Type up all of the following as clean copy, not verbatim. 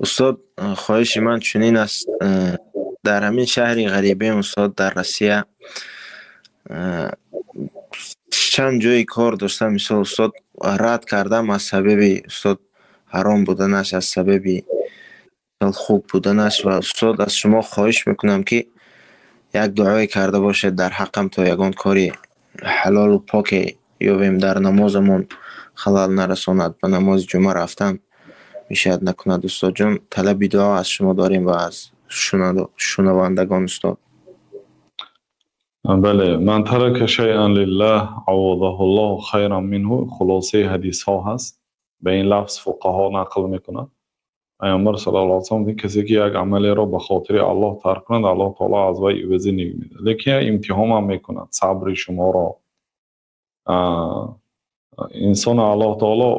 Устод, хоҳиши ман чунин аст: дар ҳамин шаҳри ғарибем, устод, дар Россия чанд ҷои кор доштам, мисол, устод, рад кардам аз сабаби, устод, ҳаром буданаш, аз сабаби хуб буданаш. Ва, устод, аз шумо хоҳиш мекунам, ки як дуое карда бошед дар ҳаққам, то ягон кори ҳалолу поке ёбем, дар намозамон халал нарасонад, ба намози ҷумъа рафтан мешояд накунад. Устодҷон, талаби дуо аз шумо дорем ва аз шунавандагон, устод. Бале, من ترك شيئا لله عوضه الله خيرا منه. Хулосаи ҳадисҳо ҳаст, ба ин лафз фуқаҳо нақл мекунанд. Паёмбар саллаллоҳу алайҳи васаллам: касе ки як амалеро ба хотири Аллоҳ тарк кунад, Аллоҳ таоло аз вай ивази нек медиҳад. Лекин як имтиҳонам мекунад сабри шуморо. Инсон Аллоҳ таоло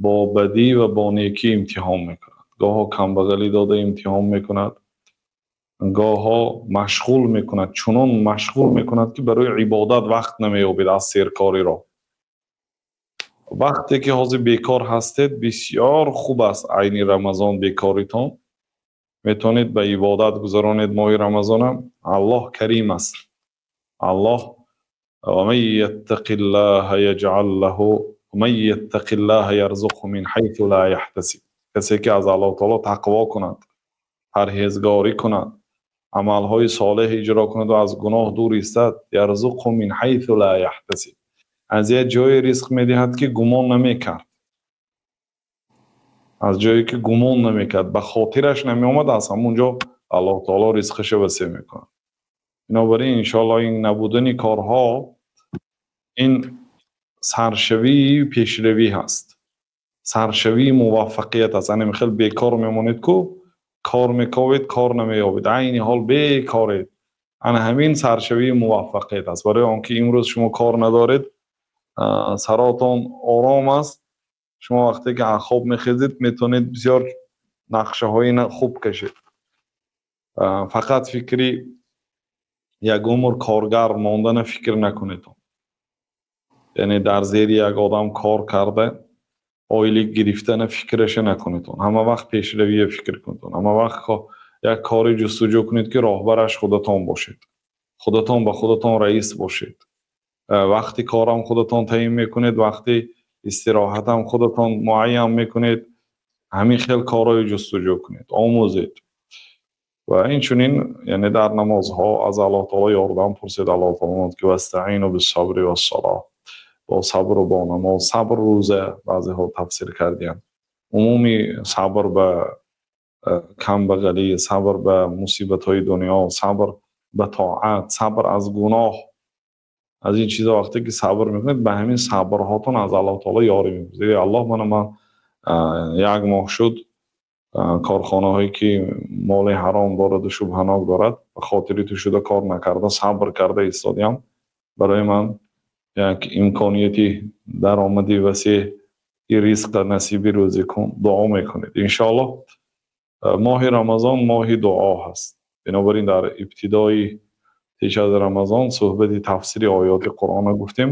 бо бадӣ ва бо некӣ имтиҳон мекунад. Гоҳо камбағалӣ дода имтиҳон мекунад, гоҳо машғул мекунад, чунон машғул мекунад, ки барои ибодат вақт намеёбед аз серкориро. Вақте ки ҳозир бекор ҳастед, бисёр хуб аст. Айни Рамазон бекоритон метавонед ба ибодат гузаронед моҳи Рамазонам. Аллоҳ карим аст. Аллоҳ: ومن يتق الله يجعل له ومن يتق الله يرزقه من حيث لا يحتسب. Касе ки аз Аллоҳ таоло тақво кунад, парҳезгорӣ кунад, амалҳои солеҳ иҷро кунад ва аз гуноҳ дур истад, يرزقه من حيث لا يحتسب, аз як ҷое ризқ медиҳад, ки гумон намекард, аз ҷое ки гумон намекард, ба хотираш намеомад, аз ҳамон ҷо Аллоҳ таоло ризқаша васеъ мекунад. Бинобар ин, иншоаллоҳ, ин набудани корҳо ин саршавии пешравӣ ҳаст, саршавии муваффақият аст. Ане хел бекор мемонед ку, кор мековед, кор намеёбед, айни ҳол бекоред, ана ҳамин саршавии муваффақият аст. Барои он ки имрӯз шумо кор надоред, саротон ором аст. Шумо вақте ки аз хоб мехезед, метавонед бисёр нақшаҳои хуб кашед. Фақат фикри як умр коргар мондана фикр накунед, яъне дар зери як одам кор карда ойлик гирифтана фикраша накунедон. Ҳама вақт пешравия фикр кунедон, ҳама вақт як кори ҷустуҷӯ кунед, ки роҳбараш худатон бошед, худатон ба худатон раис бошед. Вақти корам худатон таъин мекунед, вақти истироҳатам худатон муайян мекунед. Ҳамин хел корҳои ҷустуҷӯ кунед, омӯзед. Ва инчунин, яъне дар намозҳо аз Аллоҳ таоло ёрдам пурсед. Аллоҳ таоло мегӯяд ки واستعينوا بالصبر والصلاة, бо сабру бо намоз. Сабр, рӯза, баъзеҳо тафсир кардиянд. Умуми сабр ба камбағалӣ, сабр ба мусибатҳои дунё, сабр ба тоат, сабр аз гуноҳ, аз ин чизо. Вақте ки сабр мекунед, ба ҳамин сабрҳотон аз Аллоҳ таоло ёрӣ мепурсед: «Аллоҳ, мана ман як моҳ шуд корхонаҳое ки моли ҳаром дораду шубҳанок дорад, ба хотири ту шуда кор накарда, сабр карда истодиям. Барои ман як имконияти даромади васеъи ризқа насиби рӯзӣ кун». Дуо мекунед, иншоаллоҳ. Моҳи Рамазон моҳи дуо ҳаст. Бинобар ин дар ибтидои пеш аз Рамазон суҳбати тафсири оёти Қуръона гуфтем.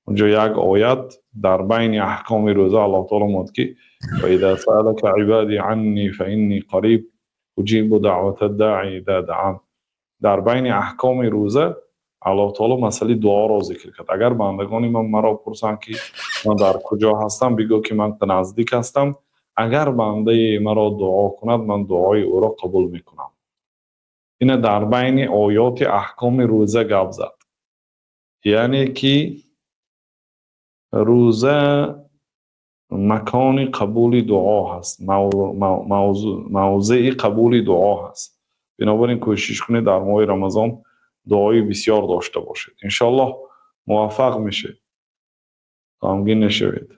Унҷо як оят дар байни аҳкоми рӯза Аллоҳ таоло мегӯяд ки: وإذا سألك عبادي عني فإني قريب أجيب دعوة الداع إذا دعان. Дар байни аҳкоми рӯза Аллоҳ таоло масъалаи дуоро зикр кард. Агар бандагони ман маро пурсанд, ки ман дар куҷо ҳастам, бигӯ, ки ман наздик ҳастам. Агар бандае маро дуо кунад, ман дуои ӯро қабул мекунам. Ина дар байни оёти аҳкоми рӯза гап зад, яъне ки рӯза макони қабули дуо ҳаст, мавзеи қабули дуо ҳаст. Бинобар ин кӯшиш кунед, дар моҳи Рамазон дуои бисёр дошта бошед. Иншоаллоҳ, муваффақ мешед, ғамгин нашавед.